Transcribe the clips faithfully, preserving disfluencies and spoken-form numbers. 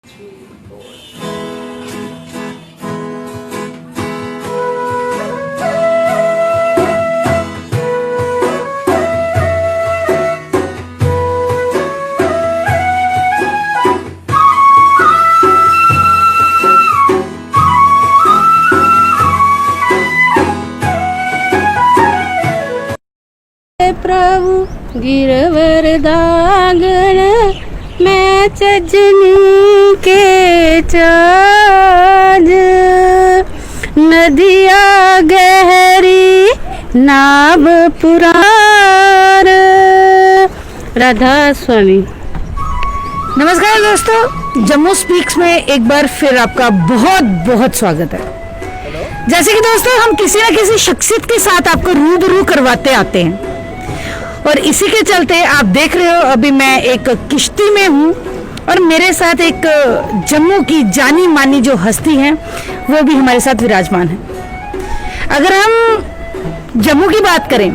प्रभु गिरवर दागण, मैं चजनी के चाज। नदिया गहरी नाव पुरार। राधा स्वामी। नमस्कार दोस्तों, जम्मू स्पीक्स में एक बार फिर आपका बहुत बहुत स्वागत है। जैसे कि दोस्तों, हम किसी न किसी शख्सियत के साथ आपको रूबरू करवाते आते हैं, और इसी के चलते आप देख रहे हो, अभी मैं एक किश्ती में हूँ और मेरे साथ एक जम्मू की जानी मानी जो हस्ती है, वो भी हमारे साथ विराजमान है। अगर हम जम्मू की बात करें,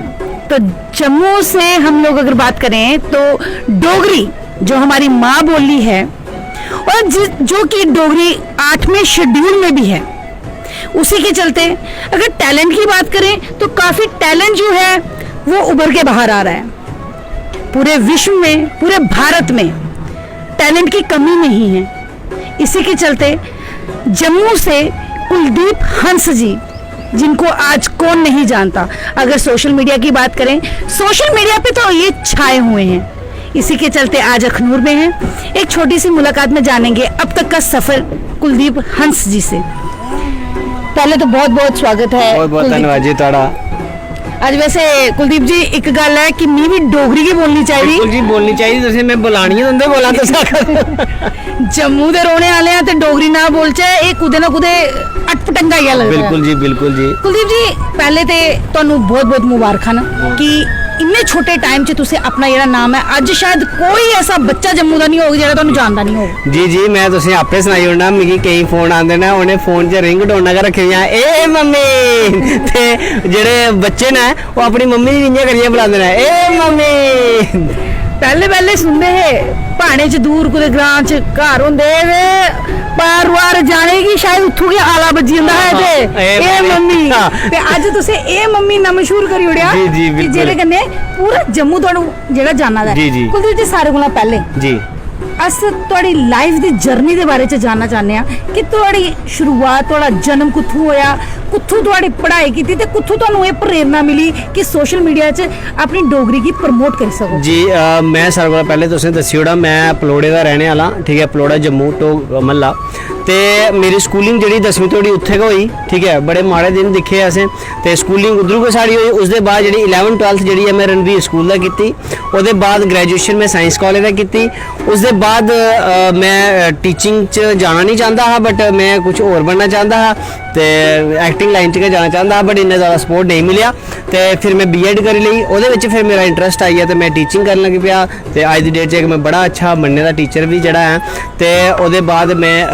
तो जम्मू से हम लोग अगर बात करें, तो डोगरी जो हमारी माँ बोली है, और जि-, जो कि डोगरी आठवें शेड्यूल में भी है, उसी के चलते अगर टैलेंट की बात करें, तो काफ़ी टैलेंट जो है, वो उभर के बाहर आ रहा है। पूरे विश्व में, पूरे भारत में टैलेंट की कमी नहीं है। इसी के चलते जम्मू से कुलदीप हंस जी, जिनको आज कौन नहीं जानता, अगर सोशल मीडिया की बात करें, सोशल मीडिया पे तो ये छाए हुए हैं। इसी के चलते आज अखनूर में हैं। एक छोटी सी मुलाकात में जानेंगे अब तक का सफर कुलदीप हंस जी से। पहले तो बहुत बहुत स्वागत है बहुत बहुत कुलदीप धन्यवाद जी। जी थुआढ़ा। अज्ज वैसे कुलदीप जी, इक गल्ल ऐ कि मी बी डोगरी गै बोलनी चाहिदी। बिल्कुल जी, बोलनी चाहिदी। तुसें मैं बुलानी ऐ, तुंदे बोला तुस आखा दे। जम्मू दे रौह्ने आह्ले आं ते डोगरी ना बोलचै, एह् कुतै ना कुतै अटपटंगा जेहा लगदा ऐ। बिल्कुल जी, बिल्कुल जी। कुलदीप जी, पैह्ले ते तुहानू बहुत-बहुत मुबारखां न कि इन्ने छोटे टाइम च तुसें अपना जेह्ड़ा नाम ऐ, अज्ज शायद कोई ऐसा बच्चा जम्मू दा निं होग जेह्ड़ा तुहानू जानदा निं होग। जी, जी, मैं तुसें आपे सनाई ओड़ना, मिगी केईं फोन आंदे न, उ'नें फोन च रिंगटोनां गै रक्खी दियां, "ए मम्मी।" ते जेह्ड़े बच्चे न, ओह् अपनी मम्मी गी इ'यां करियै बुलांदे न, "ए मम्मी।" पैह्ले पैह्ले सुनदे हे, प्हाड़ें च दूर कुतै ग्रां च घर होंदे हे ते पार रुआर जाने गी शायद उत्थूं गै आला बज्जी जंदा हा ते, "ए ए मम्मी।" मम्मी। हां। ते अज्ज तुसें "ए मम्मी" इन्ना मशहूर करी ओड़ेआ जी, जी, कि बिल्कुल। जेह्दे कन्नै पूरा जम्मू थुहानू जेह्ड़ा जाना दा ऐ। जी, जी। कुलदीप जी, सारें कोला पैह्ले जी। अस थुआढ़ी लाइफ दी जर्नी दे बारे च जानना चाह्न्ने आं कि थुआढ़ी शुरुआत, थुआढ़ा जन्म कुत्थूं होएआ, कुत्थूं थुआढ़ी पढ़ाई कीती ते कुत्थूं थुहानू एह् प्रेरणा मिली कि सोशल मीडिया च अपनी डोगरी गी प्रमोट करी सको? जी, अ, मैं सारें कोला पैह्ले तुसें दस्सी ओड़ां, मैं पलौड़े दा रैह्ने आह्ला, ठीक ऐ, पलौड़ा जम्मू टोक म्हल्ला। ते मेरी स्कूलिंग जेह्ड़ी दसमीं धोड़ी उत्थै गै होई, ठीक ऐ, बड़े माड़े दिन दिक्खे असें। ते स्कूलिंग उद्धरूं गै साढ़ी होई। उसदे बाद जेह्ड़ी इलैवंथ ट्वैल्थ जेह्ड़ी ऐ, मैं रणवीर स्कूल दा कीती। ओह्दे बाद ग्रेजुएशन मैं साइंस कालेज दा कीती। उसदे बाद, अ, मैं टीचिंग च जाना निं चांह्दा हा, बट मैं कुछ होर बनना चांह्दा हा ते एक्टिंग लाइन च गै जाना चांह्दा हा, बट इन्ना जैदा सपोर्ट नेईं मिलेआ। ते फिर मैं बीएड करी लेई। ओह्दे बिच फिर मेरा इंटरस्ट आई गेआ ते मैं टीचिंग करन लगी पेआ। ते अज्ज दी डेट च इक मैं बड़ा अच्छा मन्ने दा टीचर बी जेह्ड़ा ऐ। ते ओह्दे बाद मैं, अ,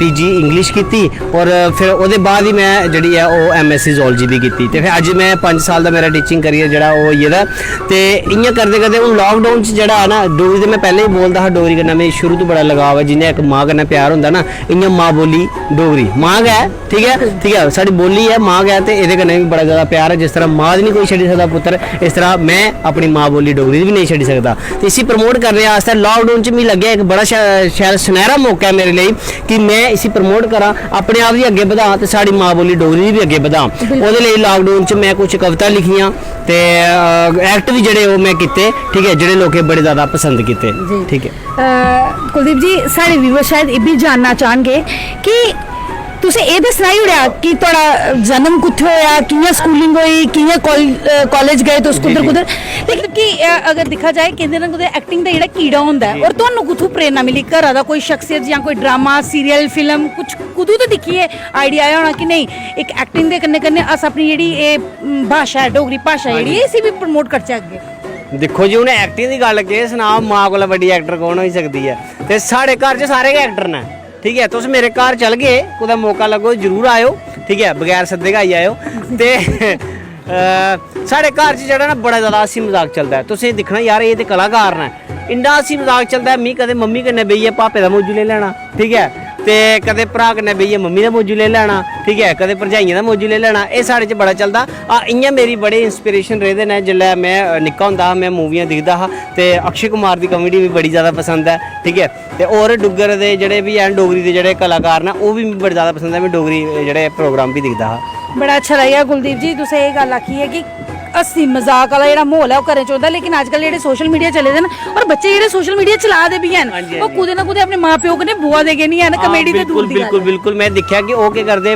पीजी इंग्लिश कीती और फिर ओह्दे बाद ही मैं जेह्ड़ी ऐ ओह् एमएससी जूलॉजी बी कीती। ते फिर अज्ज मैं पंज साल दा मेरा टीचिंग करियर जेह्ड़ा ओह् होई गेदा। ते इ'यां करदे करदे हून लाकडाउन च जेह्ड़ा ऐ ना, डोगरी ते मैं पैह्लें ही बोलदा हा, डोगरी कन्नै मिगी शुरू तो बड़ा लगाव ऐ। जि'यां इक मां कन्नै प्यार होंदा ना, इ'यां मां बोली डोगरी मां गै ऐ। ठीक ऐ, ठीक ऐ, साढ़ी बोली ऐ, मां गै ऐ, ते एह्दे कन्नै बी बड़ा जैदा प्यार ऐ। जिस तरह मां दी निं कोई छड्डी सकदा पुत्तर, इस तरह में अपनी मां बोली डोगरी दी बी नेईं छड्डी सकदा। ते इसी प्रमोट करने आस्तै लाकडाउन च मिगी लग्गेआ इक बड़ा शै-, शैल सुनैह्रा मौका ऐ मेरे लेई कि में इसी प्रमोट करां, अपने आप गी अग्गें बधां ते साढ़ी मां बोली डोगरी गी बी अग्गें बधां। बिल्कुल। ओह्दे लेई लाकडाउन च में कुछ कविता लिखियां ते, अ, एक्ट बी जेह्ड़े ओह् में कीते, ठीक ऐ, जेह्ड़े लोकें बड़े जैदा पसंद कीते। जी। ठीक ऐ। अ, कुलदीप जी, साढ़े व्यूअर शायद एह् बी जानना चाह्नगे कि तुसें एह् ते सनाई ओड़ेआ कि थुआढ़ा जन्म कुत्थै होएआ, कि'यां स्कूलिंग होई, कि'यां काल-, अ, कालेज गए तुस, जी, कुद्धर जी। कुद्धर, लेकिन कि, अ, अगर दिक्खा जाए, किंदे ना कुतै एक्टिंग दा जेह्ड़ा कीड़ा होंदा ऐ, जी। और तुहानू कुत्थूं प्रेरणा मिली? घरा दा कोई शख्सियत जां कोई ड्रामा, सीरियल, फिल्म, कुछ कुतू ते दिक्खियै आइडिया आया होना कि नेईं, इक एक्टिंग दे कन्नै कन्नै अस अपनी जेह्ड़ी एह्, उम, भाशा ऐ, डोगरी भाशा हां जेह्ड़ी जी। ऐ, इसी बी प्रमोट करचै अग्गें? दिक्खो जी, हून एक्टिंग दी गल्ल केह् सनां, मां कोला बड्डी एक्टर कौन होई सकदी ऐ? ते साढ़े घर च सारे गै एक्टर न, ठीक ऐ? तुस मेरे घर चलगे, कुतै मौका लग्गो, जरूर आएओ, ठीक ऐ? बगैर सद्दे गै आई आएओ। ते, अ, साढ़े घर च जेह्ड़ा ना बड़ा ज्यादा हस्सी मजाक चलदा ऐ। तुसें दिक्खना यार, एह् ते कलाकार न, इन्ना हस्सी मजाक चलदा ऐ। मी कदें मम्मी कन्नै बेहियै भापे दा मौजू लेई लैना, ठीक ऐ, ते कदें भ्राऽ कन्नै बेहियै मम्मी दा मौजू लेई लैना, ठीक ऐ, कदें भरजाइयें दा मौजू लेई लैना। एह् साढ़े च बड़ा चलदा। आ, इ'यां मेरी बड़े इंस्पिरेशन रेह्दे न। जिसलै में निक्का होंदा हा, में मूवियां दिखदा हा, ते अक्षय कुमार दी कॉमेडी मिगी बड़ी ज्यादा पसंद ऐ, ठीक ऐ। ते होर डुग्गर दे जेह्ड़े बी हैन, डोगरी दे जेह्ड़े कलाकार न, ओह् बी मिगी बड़े ज्यादा पसंद ऐ। में डोगरी जेह्ड़े प्रोग्राम बी दिखदा हा। बड़ा अच्छा लग्गेआ कुलदीप जी, तुसें एह् गल्ल आखी ऐ कि हस्सी मजाक आह्ला जेह्ड़ा म्हौल ऐ, ओह् घरें च होंदा, लेकिन अजकल जेह्ड़े सोशल मीडिया चले दे न, और बच्चे जेह्ड़े सोशल मीडिया चला दे बी हैन, हां जी, ओह् कुतै ना कुतै अपने मां प्यो कन्नै बुआ दे गै निं हैन। कॉमेडी ते दूर दी गल्ल। बिल्कुल, बिल्कुल। में दिक्खेआ कि ओह् केह् करदे,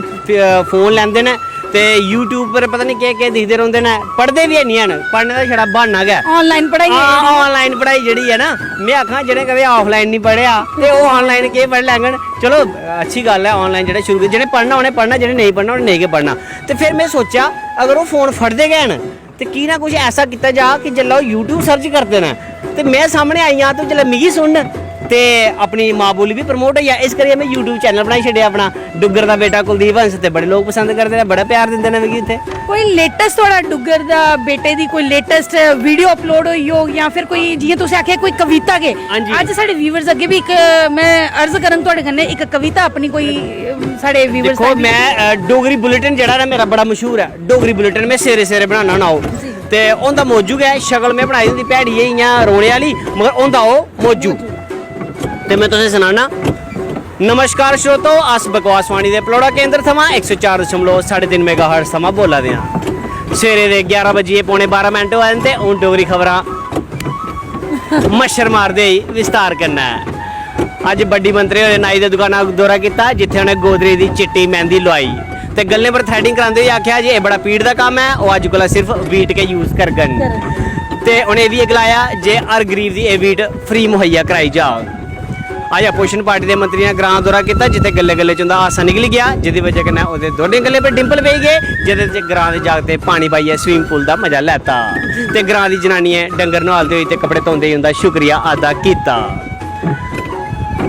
फोन लैंदे न ते YouTube पर पता निं केह् केह् दिखदे रौंह्दे न। पढ़दे बी हैनी हैन, पढ़ने दा छड़ा ब्हाना गै। Online पढ़ाई हां, online पढ़ाई जेह्ड़ी ऐ ना, में आक्खां, जि'नें कदें offline निं पढ़ेआ ते ओह् online केह् पढ़ी लैङन। चलो, अच्छी गल्ल ऐ, online जेह्ड़े शुरू, जि'नें पढ़ना उ'नें पढ़ना, जि'नें नेईं पढ़ना उ'नें नेईं गै पढ़ना। ते फिर में सोचेआ, अगर ओह् फोन फड़दे गै न, ते की ना कुछ ऐसा कीता जा कि जेल्लै ओह् YouTube सर्च करदे न ते में सामनै आई जां, ते जेल्लै मिगी सुनन ते अपनी मां बोली बी प्रमोट होई जा। इस करियै में YouTube चैनल बनाई छड्डेआ अपना, डुग्गर दा बेटा कुलदीप हंस। ते बड़े लोक पसंद करदे न, बड़ा प्यार दिंदे न मिगी इत्थै। कोई लेटेस्ट थुआढ़ा डुग्गर दा बेटे दी कोई लेटेस्ट वीडियो अपलोड होई होग, जां फिर कोई, जि'यां तुसें आखेआ, कोई कविता गै? हां जी। अज्ज साढ़े व्यूअर्स अग्गें बी इक, में अर्ज करङ थुआढ़े कन्नै, इक कविता अपनी कोई, अ, साढ़े व्यूअर्स दिक्खो, में अ, डोगरी बुलेटिन जेह्ड़ा ना, मेरा बड़ा मशहूर ऐ, डोगरी बुलेटिन में सवेरे सवेरे बनाना होना ओह्। ते होंदा मौजू गै, शक्ल में बनाई दी होंदी भैड़ी जेही, इ'यां रोने आह्ली, मगर होंदा ओह् मौजू। ते में तुसें सनाना, नमस्कार श्रोतो, अस बकवासवाणी दे पलौड़ा केंद्र थमां इक सौ चार दशमलव साढ़े तिन्न मेगाहर्ट्ज थमां बोल्ला दे आं। सवेरे दे ग्यारह बजियै पौने बारां मिंट होआ दे न ते हून डोगरी खबरां मच्छर मारदे होई विस्तार कन्नै। अज्ज बड्डी मंत्री होरें नाई दी दुकाना दा दौरा कीता, जित्थै उ'नें गोदरेज दी चिट्टी मैंह्दी लोआई ते गल्लें पर थ्रेडिंग करांदे होई आखेआ जे एह् बड़ा पीड़ दा कम्म ऐ, ओह् अज्ज कोला सिर्फ वीट गै यूज करङन। ते उ'नें एह् बी गलाया जे हर गरीब दी एह् वीट फ्री मुहैया कराई जाग। अज्ज अपोजिशन पार्टी दे मंत्रियें ग्रां दौरा कीता, जित्थै गल्ले गल्ले च उंदा हासा निकली गेआ, जेह्दी बजह कन्नै ओह्दे दोनें गल्लें पर डिंपल पेई गे, जेह्दे च ग्रां दे जागतें पानी पाइयै स्विमिंग पूल दा मजा लैता ते ग्रां दी जनानियें डंगर नुहालदे होई ते कपड़े धोंदे होई उंदा शुक्रिया अदा कीता।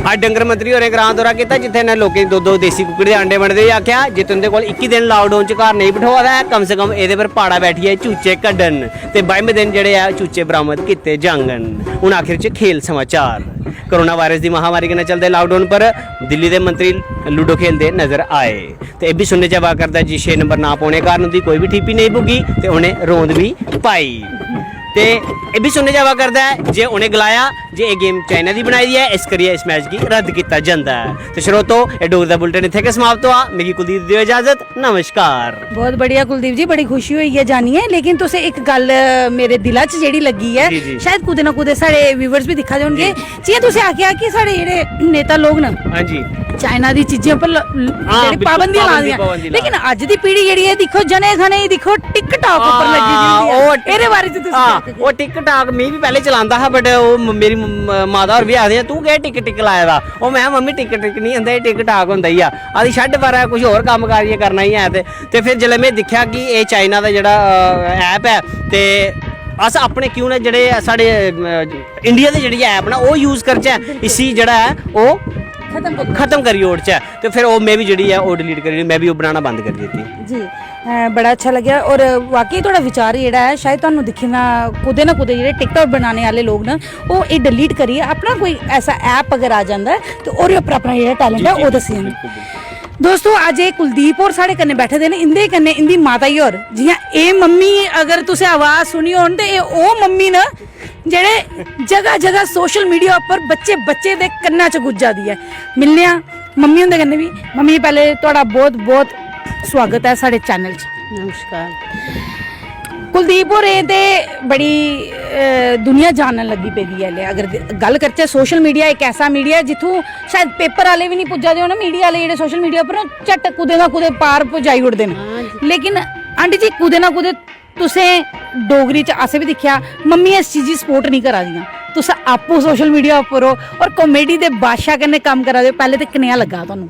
अज्ज डंगर मंत्री होरें ग्रां दौरा कीता, जित्थै इ'नें लोकें गी दो दो देसी कुक्कड़ी दे अंडे बंडदे होई आखेआ जे तुं'दे कोल इक्की दिन लाकडाउन च घर नेईं बठोआ दा ऐ, कम से कम एह्दे पर पाड़ा बैठियै चूचे कड्ढन ते बाइमें दिन जेह्ड़े ऐ चूचे बरामद कीते जाङन। हून आखिर च खेल समाचार। कोरोना वायरस दी महामारी कन्नै चलदे लाकडाउन पर दिल्ली दे मंत्री लूडो खेलदे नजर आए। ते एह् बी सुनने च आवा करदा ऐ जे छे नंबर ना पौने कारण उं'दी कोई बी ठीपी नेईं पुग्गी ते उ'नें रोंद बी पाई। ते एह् बी सुनने च आवा करदा ऐ जे उ'नें गलाया जे एह् गेम चाइना दी बनाई दी ऐ, इस करियै इस मैच गी रद्द कीता जंदा ऐ। ते श्रोतो, एह् डोगरी दा बुलेटिन इत्थै गै समाप्त होआ। मिगी कुलदीप देओ इजाजत। नमस्कार। बहुत बढ़िया कुलदीप जी, बड़ी खुशी होई ऐ जानियै, लेकिन तुसें इक गल्ल, अ, मेरे दिला च जेह्ड़ी लग्गी ऐ, जी, जी। शायद कुतै ना कुतै साढ़े व्यूअर्स बी दिक्खा दे होनगे। जि'यां तुसें आखेआ कि साढ़े जेह्ड़े नेता लोक न, हां जी। चाइना दी चीजें पर ल-, ल-, हां, जेह्ड़ी बिल्कुल, पाबंदियां ला पाबंदी, दियां, पाबंदी ला लेकिन अज्ज दी पीढ़ी जेह्ड़ी ऐ, दिक्खो, जने खने गी दिक्खो, टिकटॉक उप्पर लग्गी दी ऐ। ओह् एह्दे बारे च तुस हां, केह् आखगे? ओह् टिकटॉक में बी पैह्ले चलांदा हा, बट ओह् म-, मेरी म-, माता होर बी आखदियां, "तूं केह् टिक टिक लाए दा?" ओह् में, "मम्मी, टिक टिक निं होंदा, एह् टिकटॉक होंदा ही आ।" आखदी, "छड्ड परै, कुछ होर कम्म कर, इ'यां करना ही ऐ।" ते ते फिर जिसलै में दिक्खेआ कि एह् चाइना दा जेह्ड़ा, अ, ऐप ऐ, ते अस अपने क्यों ना जेह्ड़े साढ़े, अ, इंडिया दे जेह्ड़ी ऐप ना, ओह् यूज करचै, इसी जेह्ड़ा ऐ ओह् खत्म करी खत्म करी ओड़चै। ते फिर ओह् में बी जेह्ड़ी ऐ ओह् डिलीट करी ओड़ी, में बी ओह् बनाना बंद करी दित्ती। जी, अ, बड़ा अच्छा लग्गेआ। और वाकई थुआढ़ा विचार जेह्ड़ा ऐ, शायद तुहानू दिक्खी ना, कुतै ना कुतै जेह्ड़े टिकटॉक बनाने आह्ले लोक न, ओह् एह् डिलीट करियै अपना कोई ऐसा ऐप अगर आ जंदा ऐ, ते ओह्दे उप्पर अपना जेह्ड़ा टैलेंट ऐ, ओह् दस्सी जंदे। दोस्तो, अज्ज एह् कुलदीप होर साढ़े कन्नै बैठे दे न, इं'दे कन्नै इं'दी माता जी होर। जि'यां एह् मम्मी, अगर तुसें आवाज सुनी होन, ते एह् ओह् मम्मी न जेह्ड़े जगह जगह सोशल मीडिया उप्पर बच्चे बच्चे दे कन्नै च गुज्जा दी ऐ। मिलने आं मम्मी हुंदे कन्नै बी। मम्मी, पैह्ले थुआढ़ा बहुत बहुत स्वागत ऐ साढ़े चैनल च। नमस्कार। कुलदीप होरें ते बड़ी, अ, दुनिया जानन लगी पेदी ऐ। अगर गल्ल करचै, सोशल मीडिया इक ऐसा मीडिया ऐ जित्थूं शायद पेपर आह्ले बी निं पुज्जा दे होन, मीडिया आह्ले जेह्ड़े सोशल मीडिया उप्पर न, झट्ट कुतै ना कुतै पार पुजाई ओड़दे न। लेकिन आंटी जी, कुतै ना कुतै तुसें डोगरी च असें बी दिक्खेआ, मम्मी इस चीज गी सपोर्ट निं करा दियां। तुस आपूं सोशल मीडिया उप्पर ओ और कॉमेडी दे बादशाह कन्नै कम्म करा दे ओ, पैह्ले ते कनेहा लग्गा तुहानू?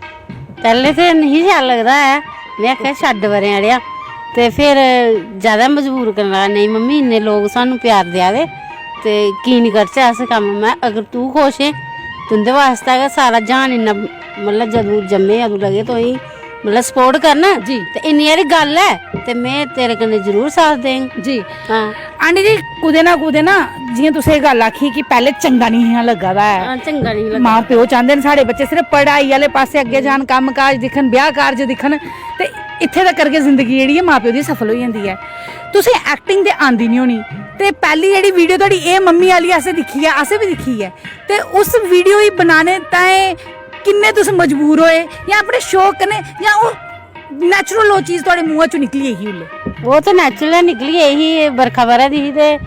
पैह्लें ते नेईं शैल लगदा ऐ, में आखेआ, "छड्ड परें अड़ेआ।" ते फिर जैदा मजबूर करन लगा, "नेईं मम्मी, इन्ने लोक सानूं प्यार देआ दे ते की निं करचै अस कम्म?" में, "अगर तूं खुश ऐं, तुं'दे बास्तै गै सारा ज्हान इन्ना, मतलब, जदूं जम्मे, अदूं लगे तुसेंगी मतलब सपोर्ट करन, जी। ते इन्नी हारी गल्ल ऐ, ते में तेरे कन्नै जरूर साथ देङ। जी। हां। आंटी जी, कुतै ना कुतै ना, जि'यां तुसें एह् गल्ल आखी कि पैह्लें चंगा निं हा लग्गा दा ऐ। हां, चंगा निं लग्गा मां दा। प्यो चांह्दे न साढ़े बच्चे सिर्फ पढ़ाई आह्ले पासै अग्गें जान, कम्म काज दिक्खन, ब्याह् कारज दिक्खन, ते इत्थै तक्कर गै जिंदगी जेह्ड़ी ऐ मां प्यो दी सफल होई जंदी ऐ। तुसें एक्टिंग ते आंदी निं होनी, ते पैह्ली जेह्ड़ी वीडियो थुआढ़ी एह् मम्मी आह्ली असें दिक्खी ऐ, असें बी दिक्खी ऐ, ते उस वीडियो गी बनाने ताईं किन्ने तुस मजबूर होए, जां अपने शौक कन्नै, जां ओह् नेचुरल ओह् चीज थुआढ़े मुंहा चों निकली गेई ही उसलै? ओह् ते नेचुरल निकली गेई ही, बरखा ब'रा दी ही ते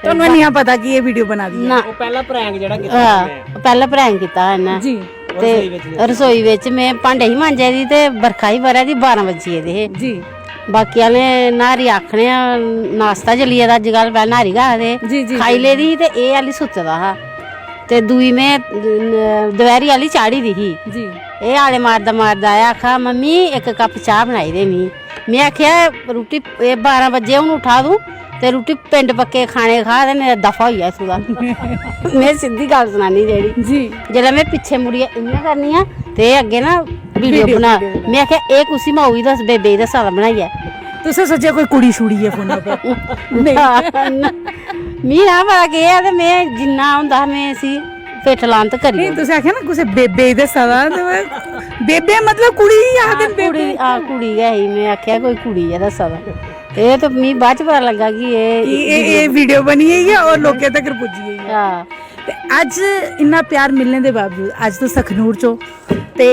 तुहानू निं हा पता कि एह् वीडियो बना दी ऐ? ना। ओह् पैह्ला प्रैंक जेह्ड़ा कीता हां, उ'नें। पैह्ला प्रैंक कीता हा इ'न्नै। जी। ते रसोई बिच। रसोई बिच में भांडे ही मांजा दी ते बरखा ही ब'रा दी, बारां बज्जी गेदे हे। जी। बाकी आह्ले न्हारी आखने आं, नाश्ता चली गेदा अज्जकल, पैह्लें न्हारी गै आखदे। जी, जी, खाई जी। लेदी ही ते एह् आह्ली सुत्ते दा हा। ते दूई में, न-, दपैह्री आह्ली चाढ़ी दी ही। जी। एह् आले मारदा मारदा आया, आखा, "मम्मी, इक कप चाह् बनाई दे मी।" में आखेआ, "रुट्टी, एह् बारां बज्जे, हून उठा तूं, ते रुट्टी पिंड पक्के खाने खा, ते मेरा दफा होई जा इत्थूं दा।" में सिद्धी गल्ल सनानी जेह्ड़ी। जी। जेल्लै में पिच्छे मुड़ियै इ'यां करनी आं, ते एह् अग्गें ना वीडियो वीडियो, बना। वीडियो। में आखेआ, "एह् कुसी माऊ गी दस, बेबे गी दस्सा दा बनाइयै।" तुसें सोचेआ कोई कुड़ी छुड़ी ऐ फोन पर? नेईं। मी ना पता केह् ऐ, ते में जिन्ना होंदा हा, में इसी फिट लान ते करी नेईं, ओड़दी। तुसें आखेआ ना कुसै बेबे गी दस्सा दा, ते में, बेबे मतलब कुड़ी गी आखदे न हां, कुड़ी, बेबे। हां, कुड़ी गै ही, में आखेआ कोई कुड़ी ऐ दस्सा दा। एह् ते मी बाद च पता लग्गा कि एह् कि एह्, एह् वीडियो बनी गेई ऐ और लोकें तगर पुज्जी गेई ऐ। हां। ते अज्ज इन्ना प्यार मिलने दे बावजूद अज्ज तुस अखनूर च ओ, ते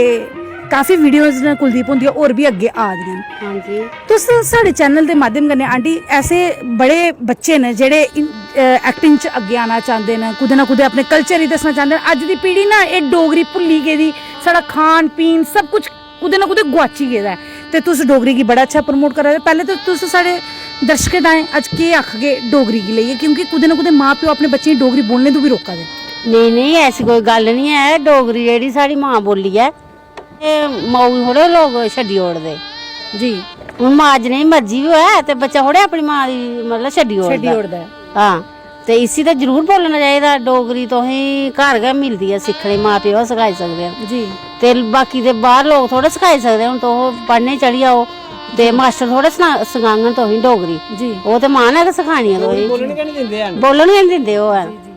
काफी वीडियोज़ न कुलदीप हुंदियां होर बी अग्गें आ दियां न। हां जी। तुस साढ़े चैनल दे माध्यम कन्नै आंटी ऐसे बड़े बच्चे न जेह्ड़े इन-, अ, एक्टिंग च अग्गें आना चांह्दे न, कुतै ना कुतै अपने कल्चर गी दस्सना चांह्दे न। अज्ज दी पीढ़ी ना एह् डोगरी भुल्ली गेदी, साढ़ा खान पीन सब कुछ कुतै ना कुतै गुआची गेदा ऐ। ते तुस डोगरी गी बड़ा अच्छा प्रमोट करा दे। पैह्लें ते तुस साढ़े दर्शकें ताएं अज्ज केह् आखगे डोगरी गी लेइयै, क्योंकि कुतै ना कुतै मां प्यो अपने बच्चें गी डोगरी बोलने तों बी रोका दे। नेईं, नेईं, ऐसी कोई गल्ल निं ऐ। डोगरी जेह्ड़ी साढ़ी मां बोल्ली ऐ, ते माऊ गी थोह्ड़े लोक छड्डी ओड़दे। जी। हून मां जनेही मर्जी बी होऐ, ते बच्चा थोह्ड़े अपनी मां गी, मतलब, छड्डी छड्डी ओड़दा। ओड़दा ऐ। हां, ते इसी ते जरूर बोलना चाहिदा। डोगरी तुसेंगी घर गै मिलदी ऐ सिक्खने गी, मां प्यो गै सखाई सकदे न। जी। ते बाकी दे बाह्र लोक थोह्ड़े सखाई सकदे। हून तुस पढ़ने चली जाओ, ते मास्टर थोह्ड़े सना-, सखाङन तुसेंगी डोगरी। जी। ओह् ते मां ने गै सखानी ऐ डोगरी तुसेंगी। बोलन गै निं दिंदे हैन। बोलन गै निं दिंदे ओह् हैन। जी, जी।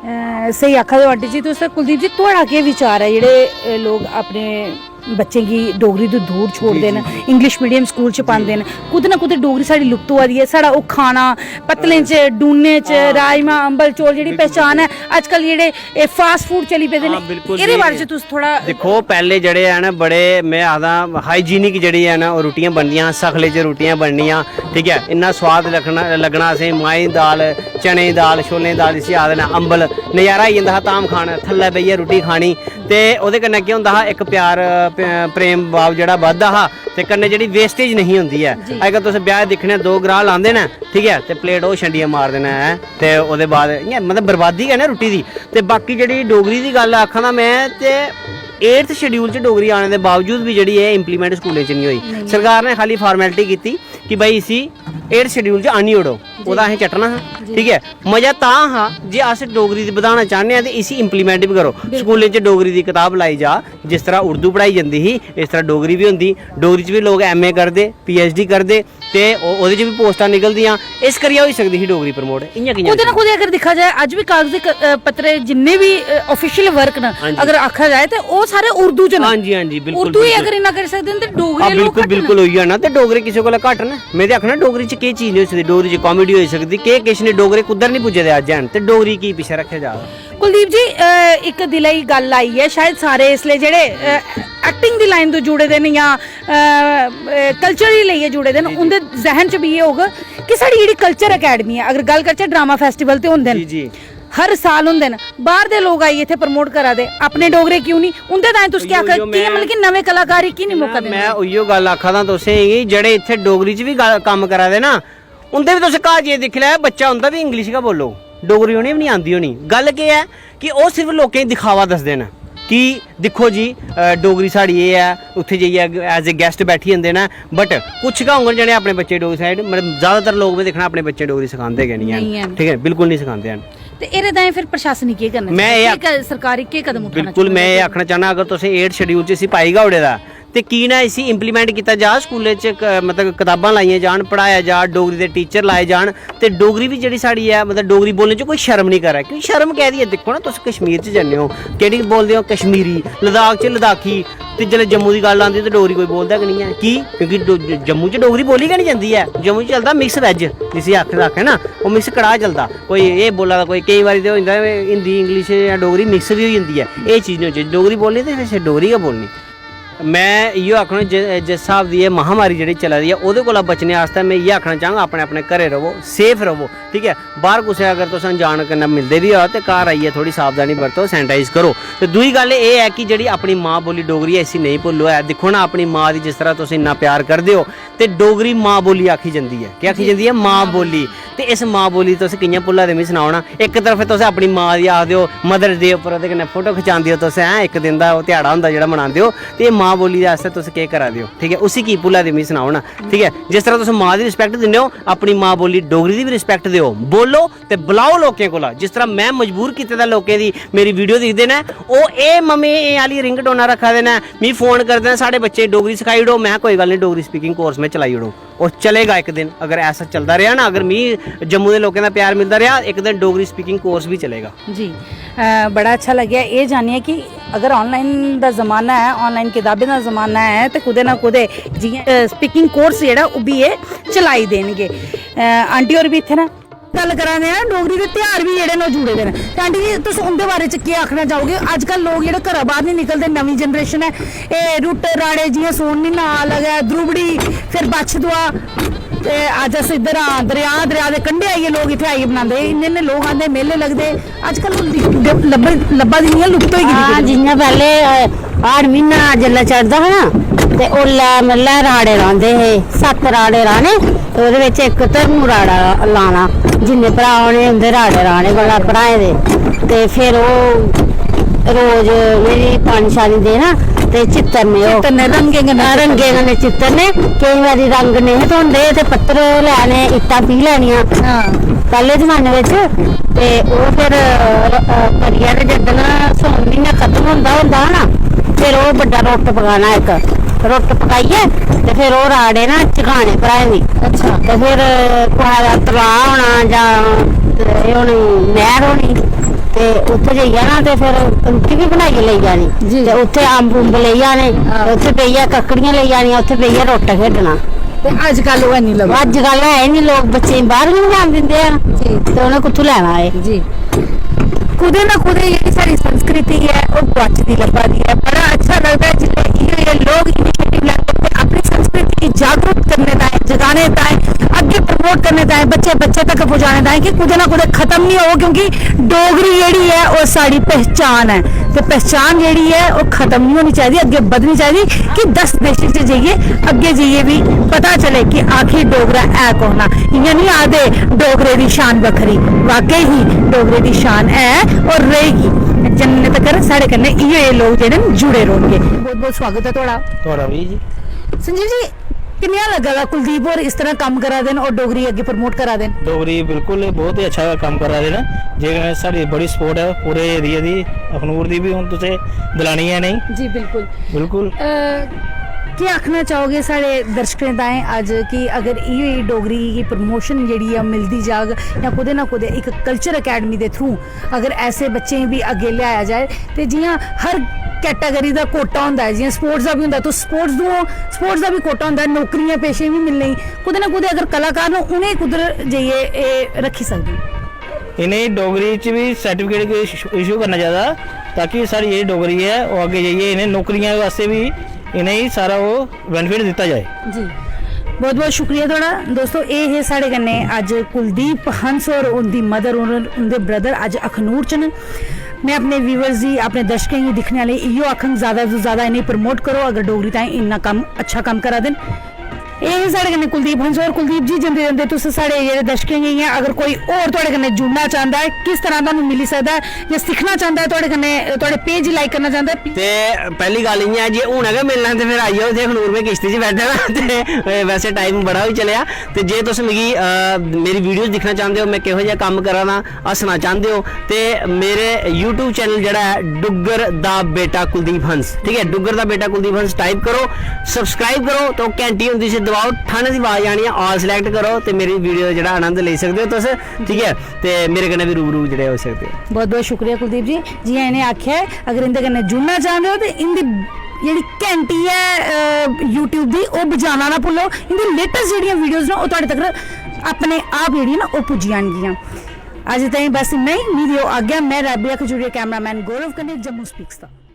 अ, स्हेई आखा दे ओ आंटी जी तुस। ते कुलदीप जी, थुआढ़ा केह् विचार ऐ, जेह्ड़े, अ, लोक अपने बच्चें गी डोगरी तों दूर छोड़दे जी, न, जी, जी। इंग्लिश मीडियम स्कूल च जी। पांदे न, कुतै ना कुतै डोगरी साढ़ी लुप्त होआ दी ऐ। साढ़ा ओह् खाना, पत्तलें च, डूनें च, हां। राजमा, अंबल, चौल, जेह्ड़ी बिल्कुल, पहचान ऐ, बिल्कुल। अज्जकल जेह्ड़े एह् फास्ट फूड चली पेदे न, हां, बिल्कुल एह्दे जी। बारे च तुस थोह्ड़ा दिक्खो, पैह्ले जेह्ड़े हैन बड़े, में आखदा, हाइजीनिक जेह्ड़ी हैन ओह् रुट्टियां बनदियां, सखले च रुट्टियां बननियां, ठीक ऐ, इन्ना सोआद लग्गना, लग्गना असें माएं दी दाल, चने दी दाल, छोलें दी दाल, जिसी आखदे न अम्बल, नजारा आई जंदा हा धाम खान, थल्लै बेहियै रुट्टी खानी। ते ओह्दे कन्नै केह् होंदा हा, इक प्यार, प-, प्रेम भाव जेह्ड़ा बधदा हा, ते कन्नै जेह्ड़ी वेस्टेज नेईं होंदी ऐ। जी। अज्जकल तुस ब्याह् दिक्खने, दो ग्राह् लांदे न, ठीक ऐ, ते प्लेट ओह् छंडियै मारदे न, हैं, ते ओह्दे बाद इ'यां मतलब बर्बादी गै ना रुट्टी दी। ते बाकी जेह्ड़ी डोगरी दी गल्ल आखां तां में, ते एट्थ शेड्यूल च डोगरी आने दे बावजूद बी जेह्ड़ी ऐ इम्प्लीमेंट स्कूलें च निं होई। नेईं। सरकार ने खाली फार्मेलिटी कीती कि भाई इसी एट्थ शेड्यूल च आह्नी ओड़ो, जी। ओह्दा असें चट्टना हा, जी। ठीक ऐ। मजा तां हा जे अस डोगरी गी बधाना चाह्न्ने आं ते इसी इम्प्लीमेंट बी करो। बिल्कुल। स्कूलें च डोगरी दी कताब लाई जा, जिस तरह उर्दू पढ़ाई जंदी ही, इस तरह डोगरी बी होंदी, डोगरी च बी लोक एमए करदे, पीएचडी करदे, ते ओह्, ओह्दे च बी पोस्टां निकलदियां, इस करियै होई सकदी ही डोगरी प्रमोट, इ'यां कि'यां कुतै ना होई कुतै अगर दिक्खा जाए, अज्ज बी कागजी क-, अ, पत्तरे जिन्ने बी, अ, ऑफिशियल वर्क न, हां जी। अगर आक्खेआ जाए ते ओह् सारे उर्दू च न। हां जी, हां जी, बिल्कुल, उर्दू गी बिल्कुल। अगर इन्ना करी सकदे न ते डोगरे हां, लोक बिल्कुल, घट्ट न। बिल्कुल होई जाना। ते डोगरे किसे कोला घट्ट न? में ते आखना डोगरी च केह् चीज निं होई सकदी, डोगरी च कामेडी होई सकदी, केह् किश निं, डोगरे कुद्धर निं पुज्जे दे अज्ज हैन, ते डोगरी की पिच्छें रक्खेआ जा दा? कुलदीप जी, अ, इक दिलै दी गल्ल आई ऐ, शायद सारे इसलै जेह्ड़े, अ, एक्टिंग दी लाइन तो जुड़े दे न जां, अ, अ, कल्चर गी लेइयै जुड़े दे न, जी, जी। उं'दे जहन च बी एह् होग कि साढ़ी जेह्ड़ी कल्चर अकैडमी ऐ, अगर गल्ल करचै ड्रामा फेस्टिवल ते होंदे न, जी, जी। हर साल होंदे न, बाह्र दे लोक आइयै इत्थै प्रमोट करा दे, अपने डोगरे क्यों निं? उं'दे ताईं तुस केह् उइयो, आखगे? उइयो कि'यां, में मतलब कि नमें कलाकार गी की निं मौका दिंदे? में उइयो गल्ल आखा दा तुसें गी, जेह्ड़े इत्थै डोगरी च बी गल्ल, कम्म करा दे ना, उं'दे बी तुस घर जाइयै दिक्खी लैओ, बच्चा उं'दा बी इंग्लिश गै बोलग, डोगरी उ'नें बी निं आंदी होनी। गल्ल केह् ऐ कि ओह् सिर्फ लोकें गी दिखावा दसदे न कि दिक्खो जी, अ, डोगरी साढ़ी एह् ऐ, उत्थै जाइयै as a guest बैठी जंदे न, but कुछ गै होङन जेह्ड़े अपने बच्चें गी डोगरी सखाई, मतलब, जैदातर लोक में दिक्खना अपने बच्चें गी डोगरी सखांदे गै निं हैन। नेईं हैन। ठीक ऐ, बिल्कुल निं सखांदे हैन। ते एह्दे ताईं फिर प्रशासन गी केह् करना में चाहिदा? एह् केह् क-, सरकार गी केह् कदम उठाना बिल्कुल, चाहिदा? में एह् आखना चाह्न्नां, अगर तुसें एट्थ शेड्यूल च इसी पाई गै ओड़े दा ऐ, ते की ना इसी इंप्लीमेंट कीता जा स्कूलें च, क-, मतलब कताबां लाइयां जान, पढ़ाया जा, डोगरी दे टीचर लाए जान, ते डोगरी बी जेह्ड़ी साढ़ी ऐ, मतलब डोगरी बोलने च कोई शर्म निं करै। क्यों शर्म कैह्दी ऐ? दिक्खो ना, तुस कश्मीर च जन्ने ओ, केह्ड़ी बोलदे ओ? कश्मीरी। लद्दाख च लद्दाखी। ते जिसलै जम्मू दी गल्ल आंदी ते डोगरी कोई बोलदा गै निं ऐ। की? क्योंकि डो-, ज-, जम्मू च डोगरी बोली गै निं जंदी ऐ। जम्मू च चलदा मिक्स वैज, जिसी आखे दा आखे ना, ओह् मिक्स कड़ाह् चलदा। कोई एह् बोला दा, कोई केईं बारी ते होई जंदा हिंदी, इंग्लिश जां डोगरी मिक्स बी होई जंदी ऐ। एह् चीज निं होनी चाहिदी। डोगरी बोलनी ते फिर डोगरी गै बोलनी। में इ'यो आखना, जि-, जिस स्हाब दी एह् महामारी जेह्ड़ी चला दी ऐ, ओह्दे कोला बचने आस्तै में इ'यै आखना चाह्ङ, अपने अपने घरै र'वो, सेफ र'वो, ठीक ऐ? बाह्र कुसै अगर तुस अनजान कन्नै मिलदे बी ओ ते घर आइयै थोह्ड़ी सावधानी बरतो, सैनिटाइज करो। ते दूई गल्ल एह् ऐ कि जेह्ड़ी अपनी मां बोली डोगरी ऐ, इसी नेईं भुल्लो ऐ। दिक्खो ना, अपनी मां दी जिस तरह तुस इन्ना प्यार करदे ओ, ते डोगरी मां बोली आखी जंदी ऐ। केह् आखी जंदी ऐ? मां बोली। ते इस मां बोली गी तुस कि'यां भुल्ला दे, मिगी सनाओ ना। इक तरफ तुस अपनी मां दी आखदे ओ, मदर्स डे उप्पर ओह्दे कन्नै फोटो खचांदे ओ तुस, हैं, इक दिन दा ओह् ध्याड़ा होंदा जेह्ड़ा मनांदे ओ, ते एह् मां बोली दे आस्तै तुस केह् करा दे ओ, ठीक ऐ? उसी की भुल्ला दे, मिगी सनाओ ना, ठीक ऐ? जिस तरह तुस मां दी रिस्पैक्ट दिन्ने ओ, अपनी मां बोली डोगरी दी बी रिस्पैक्ट देओ, बोलो ते बुलाओ लोकें कोला। जिस तरह में मजबूर कीते दा लोकें दी, मेरी वीडियो दिखदे न, ओह् एह् मम्मी एह् आह्ली रिंगटोनां रक्खा दे न, मिगी फोन करदे न, "साढ़े बच्चें गी डोगरी सखाई ओड़ो।" में, "कोई गल्ल निं, डोगरी स्पीकिंग कोर्स में चलाई ओड़ङ।" और चलेगा इक दिन, अगर ऐसा चलदा रेहा ना, अगर मी जम्मू दे लोकें दा प्यार मिलदा रेहा, इक दिन डोगरी स्पीकिंग कोर्स बी चलेगा। जी। अ, बड़ा अच्छा लग्गेआ एह् जानियै कि अगर ऑनलाइन दा जमाना ऐ, ऑनलाइन कताबें दा जमाना ऐ, ते कुतै ना कुतै जि'यां, अ, स्पीकिंग कोर्स जेह्ड़ा ओह् बी एह् चलाई देनगे। अ, आंटी होर बी इत्थै न, गल्ल करा दे आं, डोगरी दे ध्यार बी जेह्ड़े न ओह् जुड़े दे न। ते आंटी जी, तुस उं'दे बारे च केह् आखना चाहोगे? अजकल लोक जेह्ड़े घरा बाह्र निं निकलदे, नमीं जनरेशन ऐ, एह् रुट्ट राड़े, जि'यां सौन म्हीना आवा लगा ऐ, द्रुबड़ी, फिर बच्छ दुआ, ते अज्ज अस इद्धर आं, दरेआ, दरेआ दे कंढे आइयै लोक इत्थै आइयै बनांदे। इन्ने इन्ने लोक आंदे, मेले लगदे। अजकल ओह् लि-, लब्भे-, लब्भा दी निं ऐ, लुप्त होई गेदी हां, बिल्कुल। जि'यां पैह्ले, अ, हाड़ म्हीना जिसलै चढ़दा हा ना, ते ओल्लै मतलब राड़े रांह्दे हे, सत्त राड़े राह्ने, ते ओह्दे बिच इक धर्मू राड़ा लाना, जिन्ने भ्राऽ होने उं'दे राड़े राह्ने, भला भ्राएं दे। ते फिर ओह् रोज उ'नेंगी पानी शानी देना ते चित्तरने ओह्। चित्तरने, रंगें कन्नै हां, रंगें कन्नै चित्तरने। केईं बारी रंग नेईं हे थ्होंदे ते पत्तर लैने, इट्टां पीह् लैनियां हां। पैह्ले जमाने बिच। ते ओह् फिर, अ, करियै ते जिस दिन सौन म्हीना खत्म होंदा, होंदा हा ना, फिर ओह् बड्डा रुट्ट पकाना इक। रुट्ट पकाइयै ते फिर ओह् राड़े ना चकाने भ्राएं दी। अच्छा। ते फिर कुसै दा तलाऽ होना जां एह् होनी, नैह्र होनी, ते उत्थै जाइयै ना ते फिर रुट्टी बी बनाइयै लेई जानी। जी। ते उत्थै अम्ब उम्ब लेई जाने, हां। ते उत्थै बेहियै कक्कड़ियां लेई जानियां, उत्थै बेहियै रुट्ट खेढना। ते अजकल ओह् हैनी लभदा। अजकल है ही निं, लोक बच्चें गी बाह्र गै निं जान दिंदे हैन। जी। ते उ'नें कुत्थूं लैना एह्? जी। कुतै ना कुतै जेह्ड़ी साढ़ी संस्कृति ऐ, ओह् गुआचदी लब्भा दी ऐ। बड़ा अच्छा लगदा ऐ जिसलै इ'यै जेह् लोक इनिशिएटिव लैंदे ते अपनी संस्कृति गी जागरूक करने ताईं, जगाने ताईं, अग्गें प्रमोट करने ताईं, बच्चे, बच्चे तक पहुंचाने ताईं कि कुतै ना कुतै खत्म निं होग, क्योंकि डोगरी जेह्ड़ी ऐ, ओह् साढ़ी पहचान ऐ। ते पहचान जेह्ड़ी ऐ, ओह् खत्म निं होनी चाहिदी, अग्गें बधनी चाहिदी कि दस देशें च जाइयै, अग्गें जाइयै बी पता चले कि आखिर डोगरा ऐ कौन आ। इ'यां निं आखदे डोगरे दी शान बक्खरी, वाकई ही डोगरे दी शान ऐ और रहेगी। जिन्ने तक्कर साढ़े कन्नै इ'यै जेह् लोक जेह्ड़े न, जुड़े रौह्नगे। बहुत बहुत स्वागत ऐ थुआढ़ा। थुआढ़ा बी जी। संजीव जी, किनेहा लग्गा दा कुलदीप होर इस तरह कम्म करा दे न और डोगरी अग्गें प्रमोट करा दे न? डोगरी बिल्कुल बहुत ही अच्छा कम्म करा दे न, जेह्दे कन्नै साढ़ी बड़ी सपोर्ट ऐ पूरे एरिया दी, अखनूर दी बी। हून तुसें दलानी ऐ नेईं? जी, बिल्कुल। बिल्कुल। अ, केह् आखना चाहोगे साढ़े दर्शकें ताएं अज्ज कि अगर इ'यै डोगरी गी प्रमोशन जेह्ड़ी ऐ मिलदी जाग जां कुतै ना कुतै इक कल्चर अकैडमी दे थ्रू अगर ऐसे बच्चें गी बी अग्गें लेआया जाए, ते जि'यां हर कैटेगरी दा कोटा होंदा ऐ, जि'यां स्पोर्ट्स दा बी होंदा, तुस स्पोर्ट्स दे ओ, स्पोर्ट्स दा बी कोटा होंदा ऐ, नौकरियां पेशें बी मिलने गी, कुतै ना कुतै अगर कलाकार न, उ'नें गी कुद्धर जाइयै एह् रक्खी सकदे? इ'नेंगी डोगरी च बी सर्टिफिकेट इशू करना चाहिदा, ताकि साढ़ी जेह्ड़ी डोगरी ऐ, ओह् अग्गें जाइयै इ'नें नौकरियां आस्तै बी इ'नेंगी सारा ओह् बेनिफिट दित्ता जाए। जी, बहुत बहुत शुक्रिया थुआढ़ा। दोस्तो, एह् हे साढ़े कन्नै अज्ज कुलदीप हंस होर, उं'दी मदर होर, उं'दे ब्रदर अज्ज अखनूर च न। में अपने व्यूअर्स गी, अपने दर्शकें गी, दिक्खने आह्लें गी इ'यो आखङ, जैदा तों जैदा इ'नेंगी प्रमोट करो अगर डोगरी ताईं इन्ना कम्म, अच्छा कम्म करा दे न। एह् हे साढ़े कन्नै कुलदीप हंस होर। कुलदीप जी, जंदे जंदे तुस साढ़े जेह्ड़े दर्शकें गी, इ'यां अगर कोई होर थुआढ़े कन्नै जुड़ना चांह्दा ऐ, किस तरह तुहानू मिली सकदा ऐ, जां सिक्खना चांह्दा ऐ थुआढ़े कन्नै, थुआढ़े पेज गी लाइक करना चांह्दा ऐ? ते पैह्ली गल्ल इ'यां ऐ जे हून गै मिलना ते फिर आई जाओ इत्थै अखनूर, में किश्ती च बैठे दा ते वैसे टाइम बड़ा होई चलेआ। ते जे तुस मिगी, अ, मेरी वीडियोज़ दिक्खना चांह्दे ओ, में किहो जेहा कम्म करा ना, हस्सना चांह्दे ओ, ते मेरे YouTube चैनल जेह्ड़ा ऐ डुग्गर दा बेटा कुलदीप हंस, ठीक ऐ, डुग्गर दा बेटा कुलदीप हंस टाइप करो, सब्सक्राइब करो, तो घैंटी होंदी, उसी दबाओ, ठाने दी आवाज आनी ऐ, ऑल सिलेक्ट करो, ते मेरी वीडियो दा जेह्ड़ा आनंद लेई सकदे ओ तुस, ठीक ऐ, ते मेरे कन्नै बी रूबरू जेह्ड़े होई सकदे ओ। बहुत बहुत शुक्रिया कुलदीप जी। जि'यां इ'नें आखेआ ऐ, अगर इं'दे कन्नै जुड़ना चांह्दे ओ ते इं'दी जेह्ड़ी घैंटी ऐ, अ, YouTube दी, ओह् बजाना ना भुल्लो। इं'दी लेटेस्ट जेह्ड़ियां वीडियोज़ न, ओह् थुआढ़े तगर अपने आप जेह्ड़ियां ना, ओह् पुज्जी जानगियां। अज्ज ताईं बस इन्ना ही। मी देओ आज्ञा, में राबिया खजूरिया, कैमरामैन गौरव कन्नै, जम्मू स्पीक्स दा।